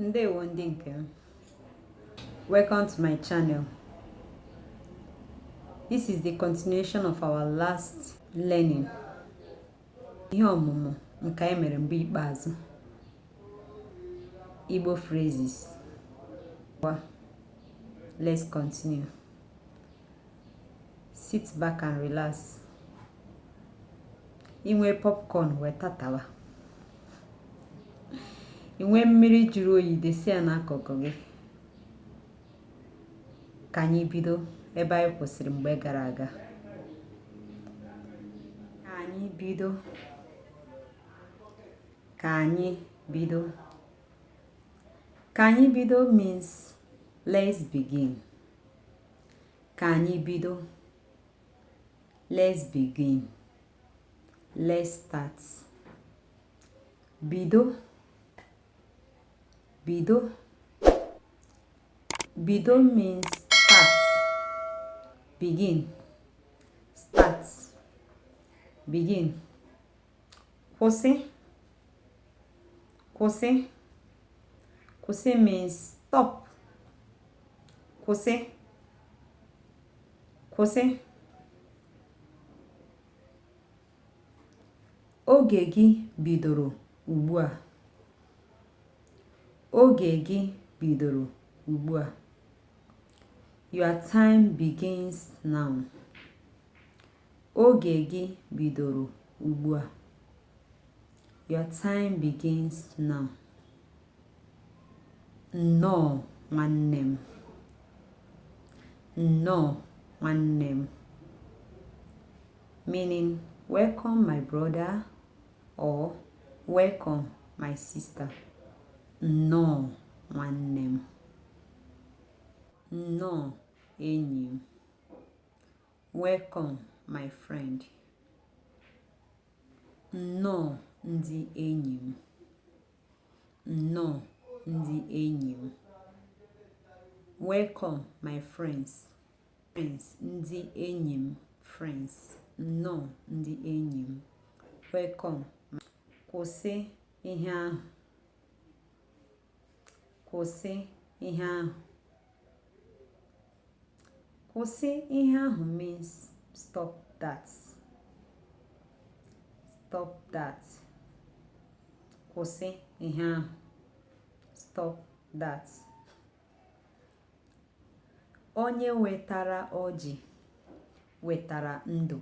Ndewo ndị nke m. Welcome to my channel. This is the continuation of our last learning. Ihe ọmụmụ nke anyị mere mgbe ikpeazụ. Igbo phrases. Let's continue. Sit back and relax. I nwee popcorn, weta tawa. I nwee mmiri jụrụ oyi, desi ya n'akụkụ gị. Ka anyị bido ebe anyị kwụsịrị mgbe gara aga. Ka anyị bido. Ka anyị bido. Ka anyị bido means let's begin. Ka anyị bido. Let's begin. Let's start. Bido. Bido. Bido means start. Begin. Start. Begin. Kwụsị. Kwụsị. Kwụsị means stop. Kwụsị. Kwụsị. Oge gị bidoro ugbu a. Oge gị bidoro ugbu a. Your time begins now. Oge gị bidoro ugbu a. Your time begins now. Nnọọ, nwanne m. Nnọọ, nwanne m. Meaning welcome, my brother, or welcome, my sister. Nnọọ, nwanne m. Nnọọ, enyi m. Welcome, my friend. Nnọọ, ndị enyi m. Nnọọ, ndị enyi m. Welcome, my friends. Friends, ndị enyi m, friends. Nnọọ, ndị enyi m. Welcome. Kwụsị ihe ahụ. Kwụsị ihe ahụ. Kwụsị ihe ahụ means stop that. Stop that. Kwụsị ihe ahụ. Stop that. Onye wetara ọjị wetara ndụ.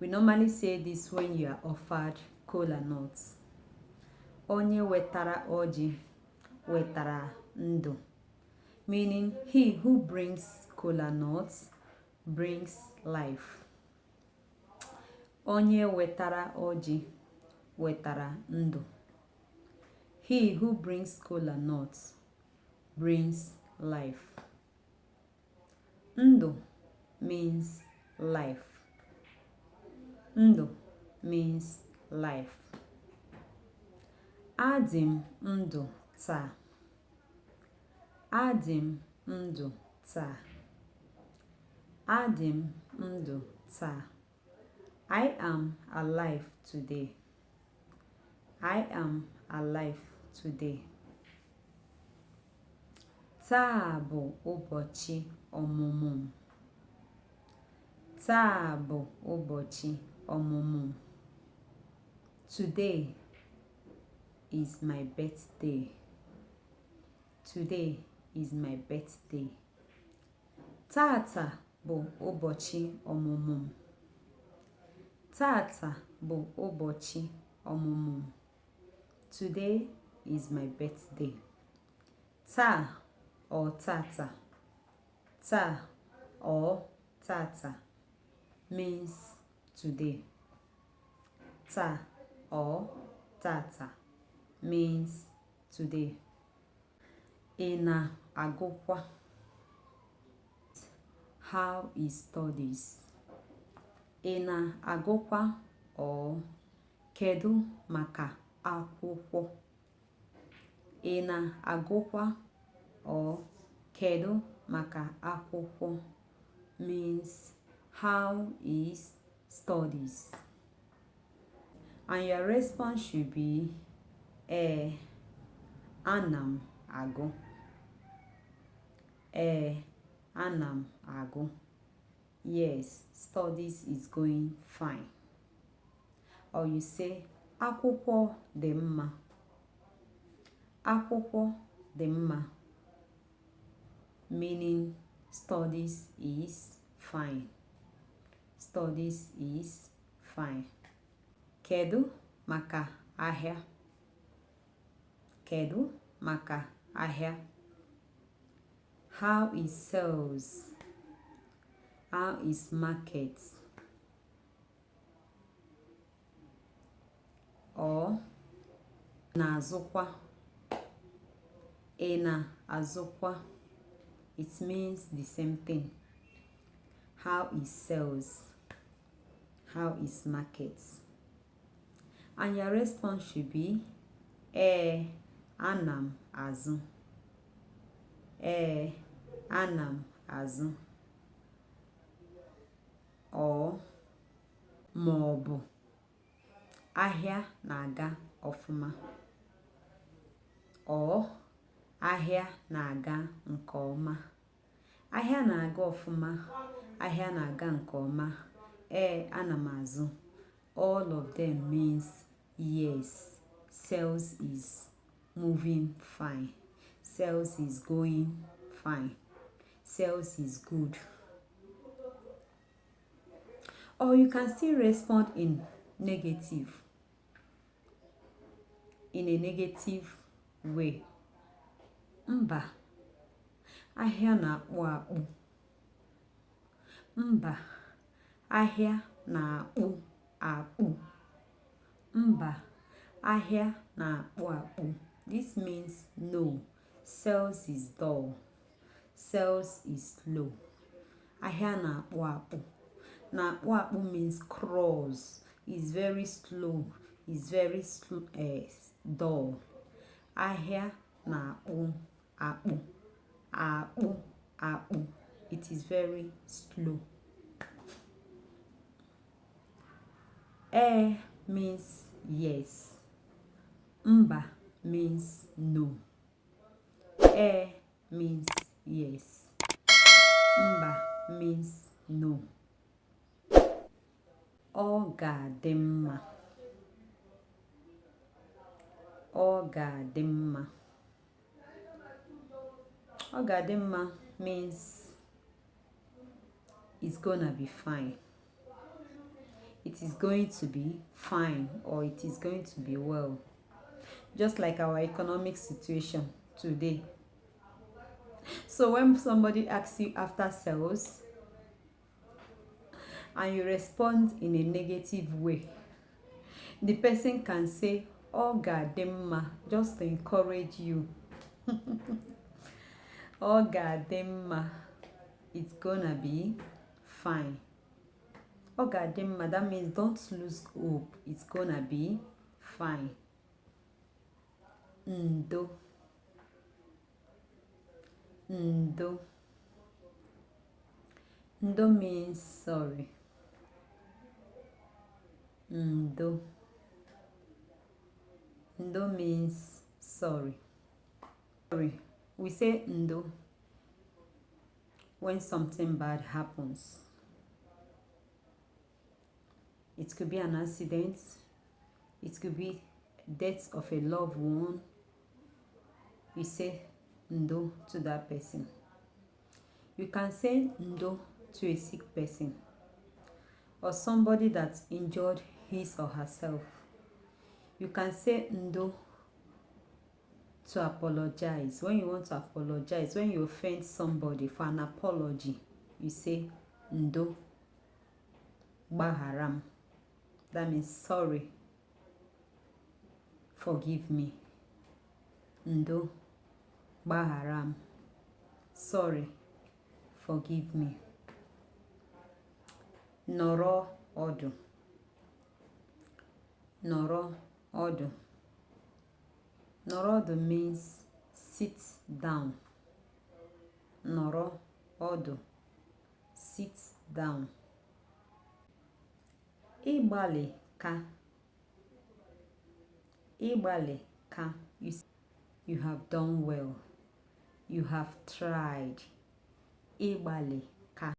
We normally say this when you are offered kola nuts. Onye wetara ọjị wetara ndụ. Meaning he who brings kola nuts brings life. Onye wetara ọjị wetara ndụ. He who brings kola nuts brings life. Ndụ means life. Ndụ means life. Adị m ndụ taa. Adị m ndụ taa. Adị m ndụ taa. I am alive today. I am alive today. Taa bụ ụbọchị ọmụmụ m. Taa bụ ụbọchị ọmụmụ m. Today is my birthday. Today is my birthday. Tata bụ ụbọchị ọmụmụ m. Tata bụ ụbọchị ọmụmụ m. Today is my birthday. Taa or tata. Taa or tata means today. Taa or tata means today. Ị na-agụkwa? How is studies? Ị na-agụkwa or kedu maka akwụkwọ? Ị na-agụkwa or kedu maka akwụkwọ means how is studies? And your response should be, "Ee, Ana m agụ. Ee, ana m agụ. Yes, studies is going fine. Or you say, Akwụkwọ dị mma. Akwụkwọ dị mma. Meaning studies is fine. Studies is fine. Kedu maka ahịa? Kedu maka ahịa? How is sales? How is market? Or na-azụkwa? Ị na-azụkwa? It means the same thing. How is sales? How is market? And your response should be, Ee, ana m azụ. Ee, ana m azụ. Or ma ọ bụ ahịa na-aga ọfụma. Or ahịa na-aga nke ọma. Ahịa na-aga ọfụma, ahịa na-aga nke ọma. Ee, ana m azụ. All of them means yes, sales is moving fine. Sales is going fine. Sales is good. Or you can still respond in negative. In a negative way. Mba, ahịa na-akpụ akpụ. Mba, ahịa na-akpụ akpụ. Mba, ahịa na-akpụ akpụ. This means no, sales is dull. Sales is slow. Ahịa na-akpụ akpụ. Na-akpụ akpụ means crawls. Is very slow. Is very dull. Ahịa na-akpụ akpụ. Akpụ akpụ. It is very slow. Ee means yes. Mba means no. Ee means yes. Mba means no. Ọ ga-adị mma. Ọ ga-adị mma. Ọ ga-adị mma means it's gonna be fine. It is going to be fine or it is going to be well. Just like our economic situation today. So when somebody asks you after sales and you respond in a negative way, the person can say, Ọ ga-adị mma, just to encourage you. Ọ ga-adị mma. It's gonna be fine. Ọ ga-adị mma, that means don't lose hope. It's gonna be fine. Ndo. Ndo. Ndo means sorry. Ndo. Ndo means sorry. Sorry. We say ndo when something bad happens. It could be an accident. It could be death of a loved one. You say ndo to that person. You can say ndo to a sick person or somebody that injured his or herself. You can say ndo to apologize. When you want to apologize, when you offend somebody, for an apology, you say ndo, gbaghara m. That means sorry, forgive me. Ndo, gbaghara m. Sorry, forgive me. Nọrọ ọdụ. Nọrọ ọdụ. Nọrọ ọdụ means sit down. Nọrọ ọdụ. Sit down. Ịgbalị ka. Ịgbalị ka. You have done well. You have tried. Ịgbalị.